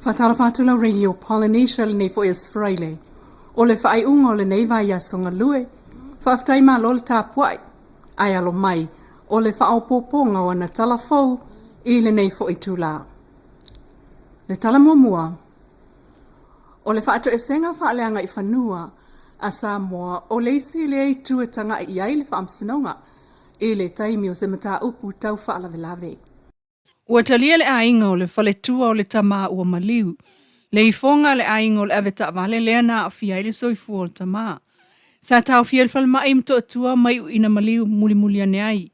Faatalofa atu lau Radio Polynesia lenei foi aso Faraile o le faaiuga o lenei vaiaso galue. Faafetai malo le tapuai ae alo mai o le faaopoopoga o ana tala fou i lenei foi itulā. Le tala muamua, o le faatoesega faaleagaifanua a Samoa o le isi lea itu e taga'i i ai le Faamasinoga i le taimi o se mataupu tau faalavelave. Ua talia le aiga o le faletua o le tama ua maliu, le ifoga a le aiga o le avetaavale lea na aafia ai le soifua o le tama. Sa taofia i le falemai i Motootua ma iu ina maliu mulimuli ane ai.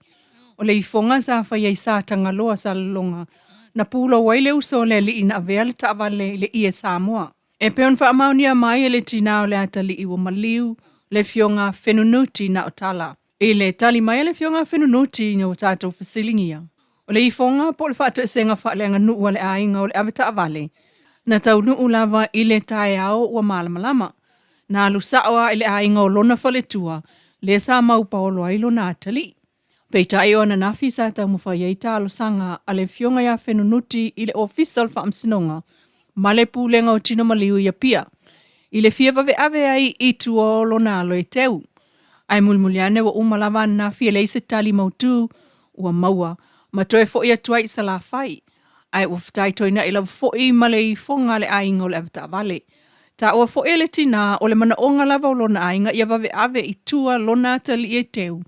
O le ifoga sa faia i Satagaloa, Salelologa, na pulou ai le uso o le alii na avea le taavale i le ie Samoa. E pei ona faamaonia mai e le tinā o le atalii ua maliu, le Afioga Fenunuti Naotala. I le tali mai a le Afioga Fenunuti ina ua tatou fesiligia, o le ifoga po o le faatoesega faaleaganuu a le aiga o le avetaavale, na taunuu lava i le taeao ua malamalama. Na alu sao lava i le aiga o lona faletua lea sa maupaolo ai lona atalii. Peitai o ananafi sa taumafai ai talosaga a le Afioga ia Fenunuti i le Ofisa o le Faamasinoga ma le Pulega o Tino Maliu i Apia i le fia vaveave ai i tua o lona alo e teu. Ae mulimuli ane ua uma lava ananafi e leai se tali mautu ua maua ma toe foi atu ai i Salafai. Ae ua fetaitoina'i lava foi ma le ifoga a le aiga o le avetaavale. Taua foi e le tinā o le manaoga lava o lona aiga ia vaveave i tua lona atalii e teu,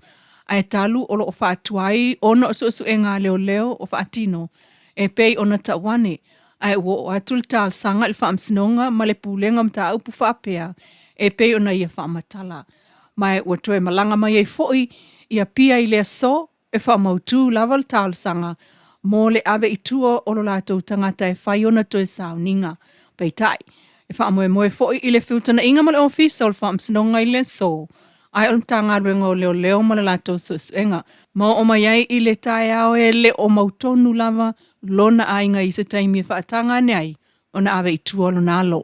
ae talu o lo o faatuai ona o suesuega a leoleo o faatino e pei ona tau ane, ae ua oo atu le talosaga i le Faamasinoga ma le Pulega o Mataupu faapea e pei ona ia faamatala. Ma ua toe malaga mai ai foi i Apia i le aso e faamautu lava le talosaga mo le ave i tua o lo latou tagata e fai ona toe sauniga. Peitai, e faamoemoe foi i le feutagaiga ma le Ofisa o le Faamasinoga i le aso, ae o le Matagaluega o Leoleo ma le latou suesuega, ma oo mai ai i le taeao e le o mautonu lava lona aiga i se taimi e faataga ane ai ona ave i tua lona alo.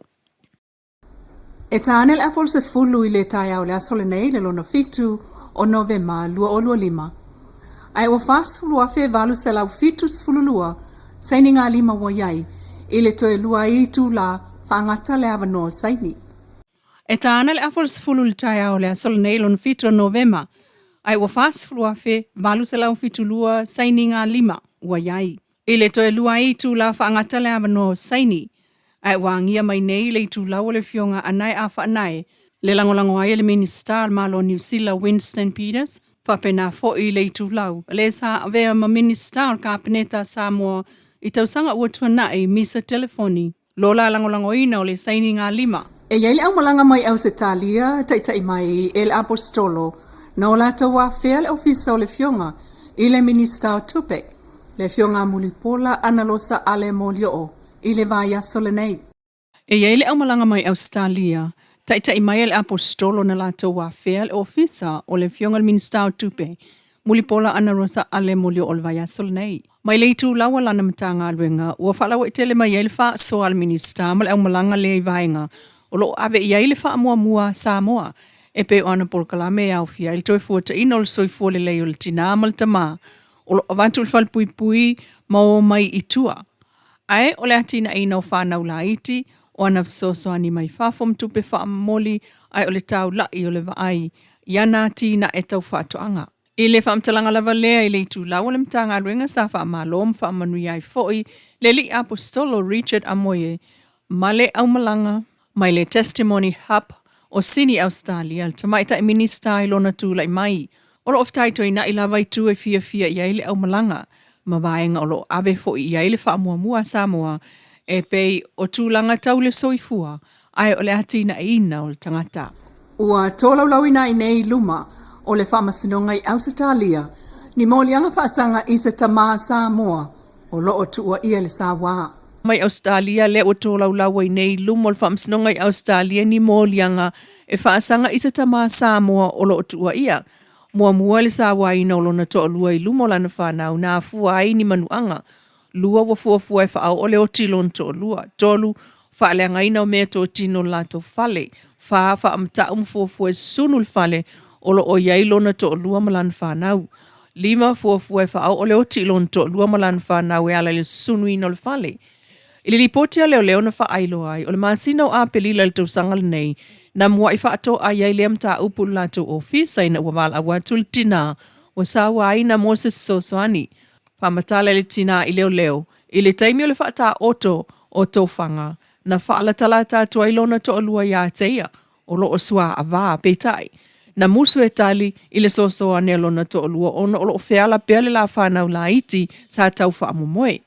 E ta ane le afa o le 10 i le taeao o le aso lenei, le lona 7 o Novema 2025, ae ua 40,872 sainigalima ua i ai i le toe lua ai itulā faagata le avanoa o saini. E ta ana le afa o le 10 i le taeao o le aso lenei lona 7 o Novema, ae ua 40,872 sainigalima ua i ai. I le toe lua ai itula faagata le avanoa o saini, ae ua agia mai nei le itulau o le Afioga Anae Afaanae, le lagolago ai e le Minisita o le Malo o Niu Sila Winston Peters, faapena foi i le itulau le sa avea ma Minisita o le Kapeneta a Samoa i tausaga ua tuanai Misa Telefoni. Lo la lagolagoina o le sainigalima. E i ai le aumalaga mai Ausetalia, taitai mai e le Aposetolo, na o latou afea le ofisa o le Afioga i le Minisita o Tupe, le Afioga Mulipola Analosa Ale Molioo i le vaiaso lenei. E i ai le aumalaga mai Ausetalia, taitai mai e le Aposetolo na latou afea le ofisa o le Afioga i le Minisita o Tupe, Mulipola Anarosa Ale Molioo o le vaiaso lenei. Mai le itulau a lana Matagaluega, ua faalauaitele mai ai le faasoa a le Minisita ma le aumalaga lea i vaega o lo o ave i ai le faamuamua a Samoa e pei o ana polokalame e aofia ai le toe fuataina o le soifua lelei o le tinā ma le tamā o lo o avatu i le falepuipui ma o mai i tua. Ae o le atinaeina o fanau laiti, o ana fesoasoani mai fafo ma tupe faamomoli ae o le taula'i o le vaai i ana atinae tau faatoaga. I le faamatalaga lava lea i le itulau o le Matagaluega sa faamalo ma faamanuia ai foi le Alii Aposetolo Richard Amoye ma le aumalaga mai le Testimony Hub o Sini Ausetalia, le Tamaitai Minisita i lona tulai mai. O lo o fetaitoina'i lava itu e fiafia i ai le aumalaga ma vaega o lo o ave foi i ai le faamuamua a Samoa e pei o tulaga tau le soifua ae o le atinaeina o le tagata. Ua tolaulauina ai nei i luma o le Faamasinoga i Ausetalia ni moliaga faasaga i se tamā Samoa o lo o tuuaia i le sauā. Mai Ausetalia lea ua tolaulau ai nei i luma o le Faamasinoga i Ausetalia ni moliaga e faasaga i se tamā Samoa o lo o tuuaia muamua i le sauāina o lona toalua i luma o lana fanau na afua ai ni manuaga Lua, ua fuafua e faaoo le oti i lona toalua. Tolu, faaleagaina o meatotino o le latou fale. Fa, faamatau ma fuafua e sunu le fale o lo o i ai lona toalua ma lana fanau. Lima, fuafua e faaoo le oti i lona toalua ma lana fanau e ala i le sunuina o le fale. I le lipoti a leoleo na faailoa ai, o le masina o Aperila i le tausaga lenei, na mua'i faatoai ai lea mataupu i le latou ofisa ina ua valaau atu le tinā ua sauaina mo se fesoasoani. Faamatala i le tinā i leoleo, i le taimi o le faataoto o tofaga, na faalatalata atu ai lona toalua iā te ia, o lo o suaava, peitai, na musu e tali i le soasoani a lona toalua ona o lo o feala pea le la fanau laiti sa tau faamomoe.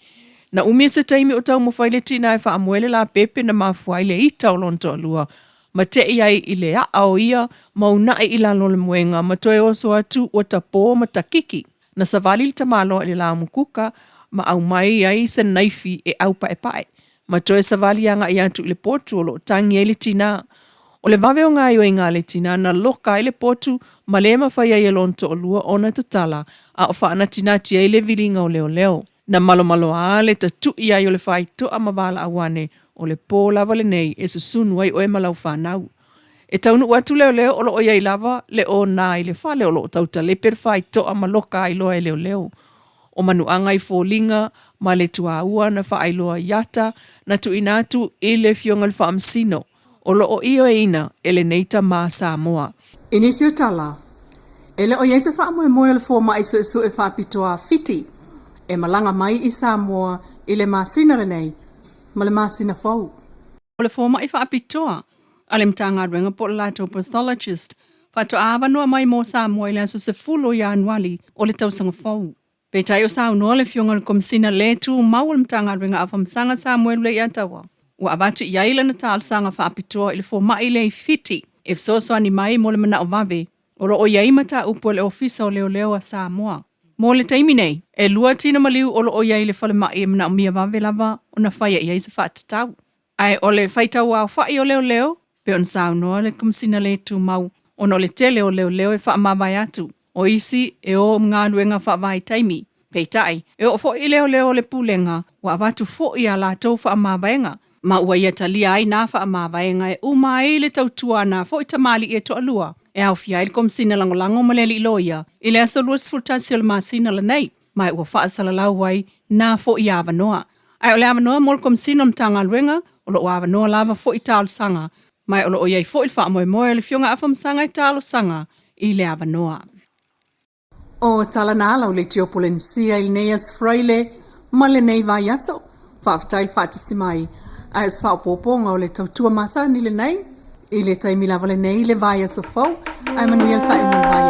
Na umi se taimi o taumafai le tina e faamoe le la pepe na mafua ai le ita o lona toalua ma te'i ai i le a'a o ia ma una'i i lalo o le moega ma toe oso atu ua tapō ma takiki. Na savali le tamaloa i le laumukuka ma aumai ai se naifi e aupaepae ma toe savali agai atu i le potu o lo o tagi ai le tinā. O le vave o gaoioiga a le tinā na loka ai le potu ma le mafai ai e lona toalua ona tatala a o faanatinati ai le viliga o leoleo. Na malomaloa le tatu'i ai o le faitoa ma valaau ane, o le pō lava lenei e susunu ai oe ma lau fanau. E taunuu atu leoleo o lo o i ai lava le ōnā i le fale o lo o tautalepe le faitoa ma loka ai loa e leoleo. O manuaga i foliga ma le tuaua na faailoa i ata na tuuina atu i le Afioga i le Faamasino o lo o ioeina e lenei tamā Samoa. I nisi o tala, e le o i ai se faamoemoe o le fomai suesue faapitoa Fiti e malaga mai i Samoa i le masina lenei ma le masina fou. O le fomai faapitoa a le Matagaluega po o le latou pathologist faatoa avanoa mai mo Samoa i le aso 10 o Ianuali o le tausaga fou. Peitai o saunoa le Afioga i le Komesina le Tumau o le Matagaluega Afamasaga Samuelu Leiataua, ua avatu i ai lana talosaga faapitoa i le fomai lea i Fiti e fesoasoani mai mo le manao vave o lo o i ai mataupu a le Ofisa o Leoleo a Samoa. Mo le taimi nei, e lua tino maliu o lo o i ai i le falemai e manaomia vave lava ona faia i ai se faatatau. Ae o le faitauaofai o leoleo, pei ona saunoa le Komesina le Tumau, ona o le tele o leoleo e faamavae atu, o isi e o ma galuega faavaitaimi. Peitai, e oo foi i leoleo o le Pulega, ua avatu foi a latou faamavaega, ma ua ia talia ai na faamavaega e uma ai le tautua a na foi tamalii e toalua, e aofia ai le Komesina Lagolago ma le Alii Loia, i le aso 21 o le masina lenei, ma ua faasalalau ai na foi avanoa. Ae o le avanoa mo le Komesina o le Matagaluega, o lo o avanoa lava foi talosaga, ma o lo o i ai foi le faamoemoe o le Afioga Afamasaga e talosaga i le avanoa. O tala na ala o le Leitio Polenisia i lenei aso Faraile ma lenei vaiaso. Faafetai le faatasi mai, ae o se faaopoopoga o le tautua masani lenei i le taimi lava lenei i le vaiaso fou. Ae manuia le faaiuga o le vaiaso.